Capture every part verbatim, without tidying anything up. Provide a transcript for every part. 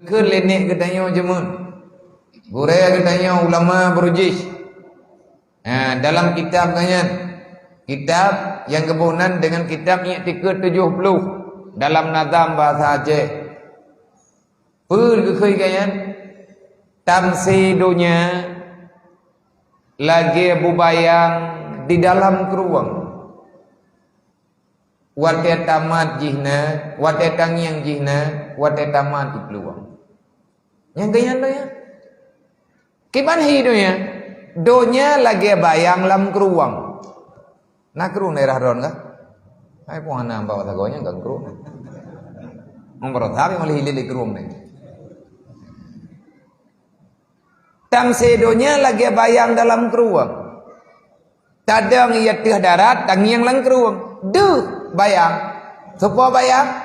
Keu lé nèk geutanyoe jameun, gurée geutanyoe ulama Burjis. Ha, dalam kitab nyan, kitab nyang geuboh nan deungon kitab I'tiqad tujoh ploh dalam nazam bahasa Aceh. Peue geukheun geuh nyan? Tamsé donya lagée bubayang di dalam krueng. Watée tamat jih na, watée tangieng jih na, watée tamat jiplueng. Nyang keu nyan donya. Kiban hi donya? Donya lagée bayang lam krueng. Na krueng daerah droen kah? Hai, pun hana bak sagoe nyan kan krueng. Meubarô sabe malah hiléh lé krueng nyan. Tamsé donya lagée bayang dalam krueng. Tadong i ateueh darat, tangieng lam krueng. Deuh bayang. Soe po bayang?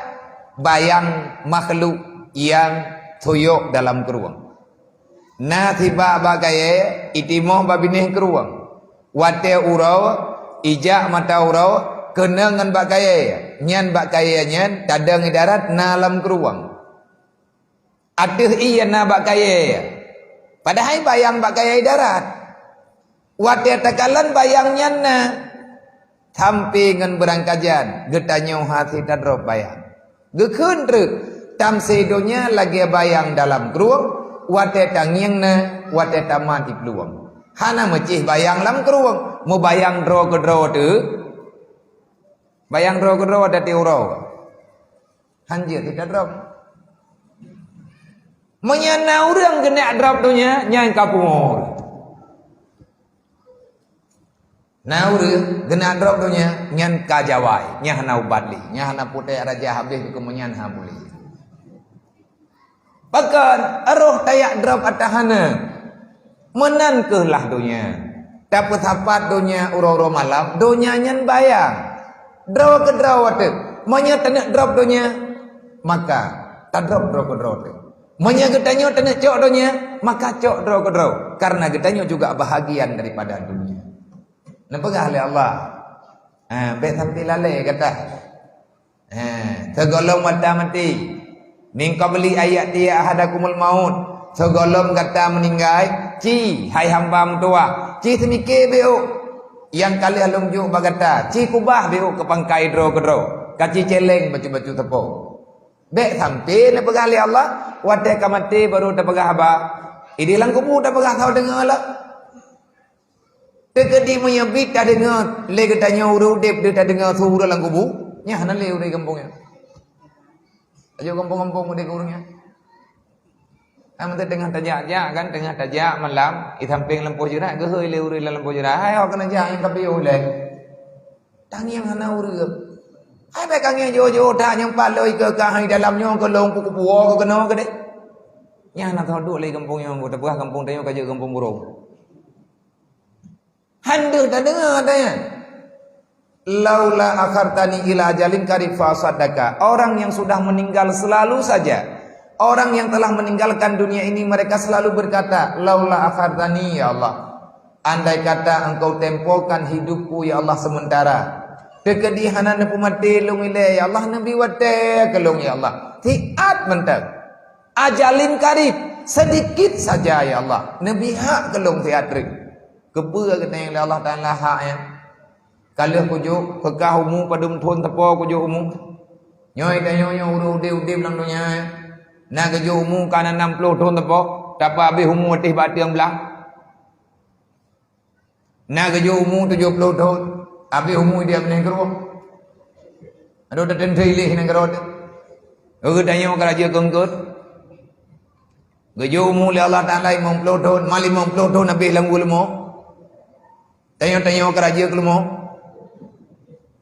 Bayang makhluk nyang suyok dalam krueng. Na sibak bak kayée, itimoh bak binéh krueng. Watée uroe, ijak mata uroe, keunong ngon bak kayée. Nyan bak kayée nyan, tadong i darat na lam krueng. Ateueh ié na bak kayée, padahai bayang bak kayée darat. Watée takalon bayang nyan na, sampé ngon beurangkajan geutanyoe hase tadrob bayang. Geukheun treuk, tamsé donya lagée bayang dalam krueng, watée tangieng na, watée tamat jiplueng. Hana meucéh bayang lam krueng, meubayang droe keudroe teuh. Bayang droe keudroe watée tiep uroe. Hanjeuet teuh tadrob. Meunyoe na ureuëng geuneuk drob donya, nyan ka pungo. Na ureuëng geuneuk drob donya, nyan ka jawai, nyan hana ubat lé, nyan hana putéh raja habéh keu meunyan ha bulée. Pakon roh tajak drob ata hana. Meunan kheueh lah donya. Tapeusapat donya uroe-uroe malam, donya nyan bayang. Droe keudroe teuh. Meunyoe taneuk drob donya, maka tadrob droe keudroe teuh. Meunyoe geutanyoe taneuk cok donya, maka cok droe keudroe. Karena geutanyoe juga bahagian daripada donya. Neupeugah lé Allah, "Ha, bék sampai lalée gata." Ha, sigohlom gata maté. Min qabli an ya'tiya ahadakumul maut. Sigohlom gata meuninggai, ci, hai hamba meutuwah, ci seumike bék. Nyang ka lheueh lôn jok bak gata, ci kubah bék keu pangkai droe keudroe, ka ci céléng bacut-bacut sapo. Bék sampai neupeugah lé Allah, watée ka maté baru tapeugah haba. Idéh lam kubu tapeugah soe deungoe lom. Teukeudi meunyoe bit tadeungoe lé geutanyoe ureuëng udeb deuh tadeungoe su ureuëng lam kubu, nyan hana lé ureuëng gampông nyan. Ajoe gampông-gampông udeb ureuëng nyan. Kan meuteungoh tajak-jak kan, teungoh tajak malam, i sampéng lampôh jeurat geuhôi lé ureuëng lam lampôh jeurat, "Hai ho keuneuk jak nyang ka piôh lé." Tangieng hana ureuëng. Hai bék tangieng jôh-jôh that nyang pat lôn ikeue ka hai dalam nyoe keu lôn kukupu woe keu keunoe keudeh. Nyan hana teuduek lé gampông nyoe, tapeugah gampông tanyoe ka jeuet gampông burông. Hana deuh tadeungoe ata nyan. "Laula akhartani ila ajalin qarib fa asaddaqa." Orang yang sudah meninggal selalu saja, orang yang telah meninggalkan dunia ini, mereka selalu berkata, "Laula akhartani, ya Allah, andai kata Engkau tempokan hidupku, ya Allah, sementara." Teukeudi hana neupeumaté lôn ilée, ya Allah, neubi watée keu lôn, ya Allah. Siat mantong. Ajalin qarib, sedikit saja, ya Allah, neubi hak keu lôn siat treuk. Keupeue geutanyoe lé Allah Taala hak nyan? Ka lheueh kujok, keu kah umu padum thon sapo kujok umu? Nyoe tanyoe nyoe ureuëng udeb-udeb lam donya nyan. Na geujok umu ka na nam ploh thon sapo, tapeuhabéh umu ateueh bak ateueng blah. Na geujok umu tujoh ploh thon, habéh umu di abneh keureueh. Adoe tateuntèe ileh nanggroe teuh. Geutanyoe ka rajeuk keungkot. Geujok umu lé Allah Taala limong ploh thon, ma limong ploh thon habéh lam guleumô. Tanyoe-tanyoe ka rajeuk leumô.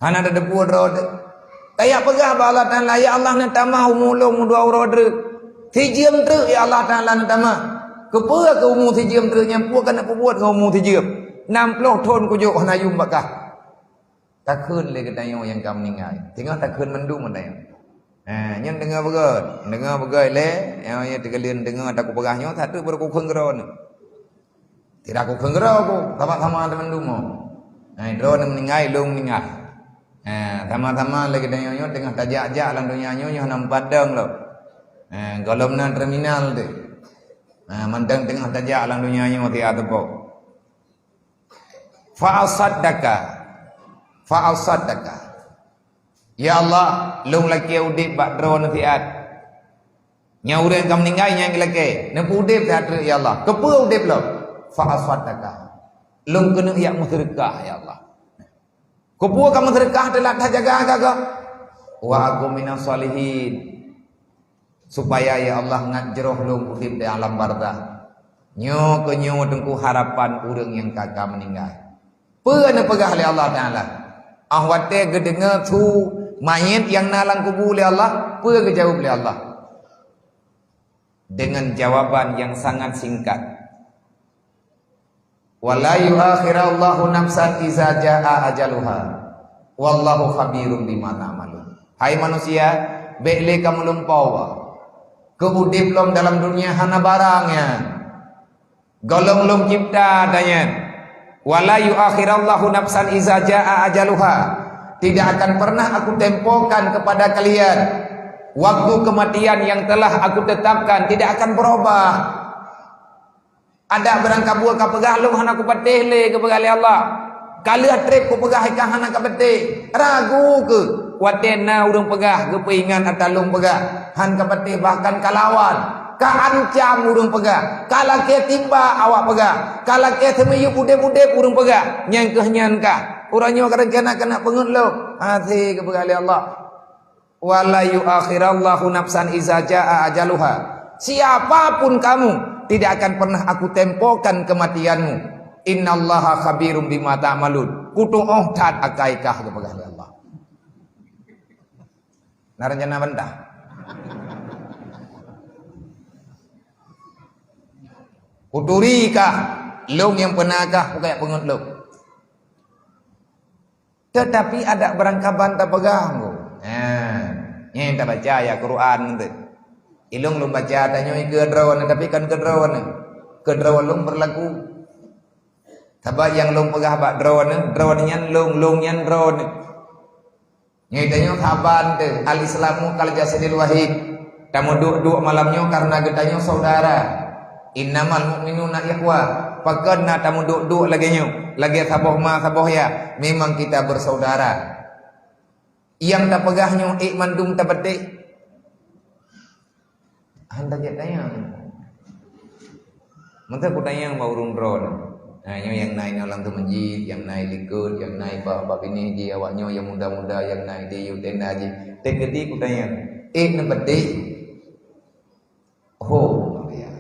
Hana tateupeue droe teuh. Tajak peugah bak Allah Taala, "Ya Allah, neutamah umu lôn meudua uroe treuk. Sijeuem treuk, ya Allah Taala, neutamah." Keupeue keu umu sijeuem treuk nyan, peue ka neupeubuet ngon umu sijeuem? Nam ploh thon kujok hana yum bak kah. Takheun lé geutanyoe nyang ka meuninggai. Teungoh takheun mandum geutanyoe. Ha, nyan deungoe beugöt. Deungoe beugöt lé, nyang teukeulien deungoe takupeugah nyoe, satu baru kukheun keudroe nyoe. Tidak kukheun keudroe ku, sama-sama teumandum. Nah, droe meuninggai, lôn meuninggai. Nah, sama-sama lagée tanyoe nyoe teungoh tajak-jak lam donya nyoe, nyoe hana meupadang lom. Eh, gohlom na terminal tu. Eh, mantong teungoh tajak lam dunia nyoe tiap teupok. Fa asaddaka. Fa asaddaka. Ya Allah, lôn lakée udeb bak droe neusiat. Nyang ureuëng ka meuninggai nyang lakée, neupeuudeb that treuk ya Allah. Keupeue udeb lom? Fa asaddaka. Lôn keuneuk yak meuseudeukah ya Allah. Keupeue ka meuseudeukah teulat that jaga ka kah? Wa aku minas salihin. Supaya ya Allah ngat jroh lôn udeb di alam barzakh. Nyoe keu nyoe teungku harapan ureuëng nyang ka ka meuninggai. Peue neupeugah lé Allah Taala? Ah watée geudeungoe su manyét nyang na lam kubu lé Allah, peue geujaweueb lé Allah? Dengan jawaban yang sangat singkat. Wa la yu'akhirallahu nafsan iza jaa ajaluha. Wallahu khabirum bima ta'malun. Hai manusia, bék lé kamu lumpoe. Keu udeb lom dalam dunia hana barang nyan. Gohlom lom cipta tanyan. Wa la yu'akhirallahu nafsan iza jaa ajaluha. Tidak akan pernah aku tempokan kepada kalian waktu kematian yang telah aku tetapkan, tidak akan berubah. Adak beurangkabue ka peugah lôn hana kupatéh lé geupeugah lé Allah. Ka lheueh treb kupeugah ka hana kapatéh. Ragu keu watée na ureuëng peugah geupeuingat ata lôn peugah han kapatéh bahkan kalawan. Ka ancam ureuëng peugah. Ka lakée timba awak peugah. Ka lakée seumiyueb udeb-udeb ureuëng peugah. Nyang keuh nyan kah. Uroe nyoe ka rencana keuneuk peungeut lôn. Hase geupeugah lé Allah. Wa la yu'akhirallahu nafsan iza jaa ajaluha. Siapapun kamu, tidak akan pernah aku tempokan kematianmu. Innallaha khabirum bima ta'malun. Kutuoh that akai kah geupeugah lé Allah. Na rencana bantah. Kuturi kah lôn nyang peuna kah peugah peungeut lôn. Tetapi adak beurangkaban tapeugah nggo. Nah, nyan tabaca ayat Quran tu. Ilong lôn baca tanyoe keu droe, tapi kan keu droe. Keu droe lôn berlaku. Sabab nyang lôn peugah bak droe, droe nyan lôn, lôn nyan droe. Nyoe tanyoe saban tu, al-Islamu kal jasadil wahid. Tamuduek-duek malam nyoe karena geutanyoe saudara. Innamal mu'minuna ikhwah. Pakon na tamuduek-duek lagée nyoe, lagée saboh ma saboh ya, memang kita bersaudara. Nyang tapeugah nyoe ék mandum tapeudeh. Han tajak tanyong. Meunteuek kutanyong bak ureuëng droe. Nah, nyoe nyang na inoe lam teumeujid, nyang na likot, nyang na bak, bak binéh jih awak nyoe nyang muda-muda, nyang na di yue tenda jih. Teukeudi kutanyong, ék neupeudeh? Ho, ya.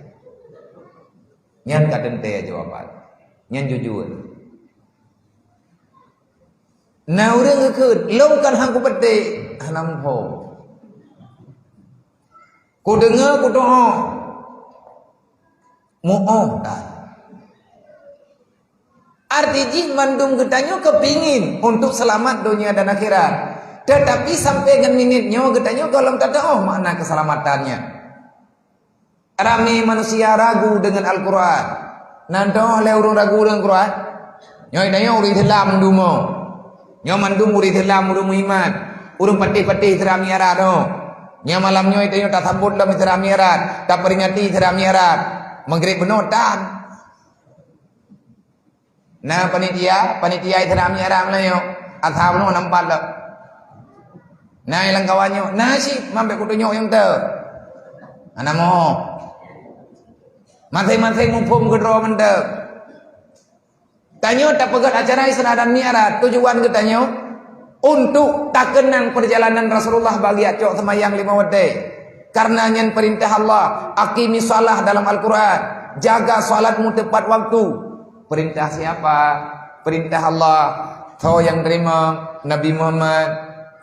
Nyan ka teuntée jawaban. Nyan jujur. Na ureuëng geukheun, lôn kan han kupeudeh, hana muphom. Kudeungoe, kutuoh. Muoh that. Arti jih mandum geutanyoe keupingin untuk seulamat donya dan akhirat. Tetapi sampai ngon minét nyoe geutanyoe gohlom tatuoh makna keuseulamatan nyan. Ramé manusia ragu deungon Al-Quran. Na tatuoh lé ureuëng ragu deungon Quran? Nyoe tanyoe ureuëng Islam dumoe. Nyoe mandum ureuëng Islam, ureuëng meuiman. Ureuëng patéh-patéh Isra Mi'raj nyoe. Nyoe malam nyoe tanyoe tasambot lom Isra Mi'raj, taperingati Isra Mi'raj. Maghrib bunoe tan. Na panitia, panitia Isra Mi'raj Meulayu, asai bunoe na empat lom. Na nyang lam kawan nyoe, na cit, man bék kutunyok nyang teu. Hana moh. Maséng-maséng muphom keudroe mantong. Tanyoe tapeugét acara Isra dan Mi'raj, tujuan geutanyoe untuk takeunang peurjalanan Rasulullah bak geujak cok seumayang lima watée. Karena nyan peurintah Allah, aqimis shalah dalam Al-Quran, jaga salatmu tepat waktu. Peurintah siapa? Peurintah Allah. Soe nyang teurimong? Nabi Muhammad.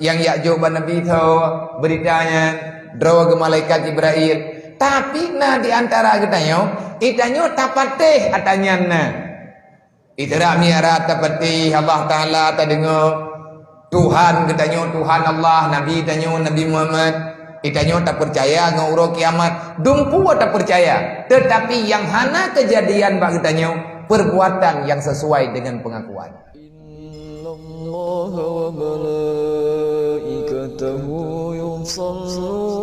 Nyang jak jok bak Nabi soe beurita nyan? Droe geuh malaikat Jibrail. Tapi na di antara geutanyoe, geutanyoe tapatéh ata nyan na. Isra Mi'raj tapatéh, Allah Taala tadeungoe. Tuhan geutanyoe Tuhan Allah, Nabi tanyoe Nabi Muhammad. Geutanyoe tapeucaya ngon uroe kiamat, dumpeue tapeucaya. Tetapi nyang hana keujadian bak geutanyoe, perbuatan yang sesuai dengan pengakuan. Innallaha wa malaikatahu yusalluna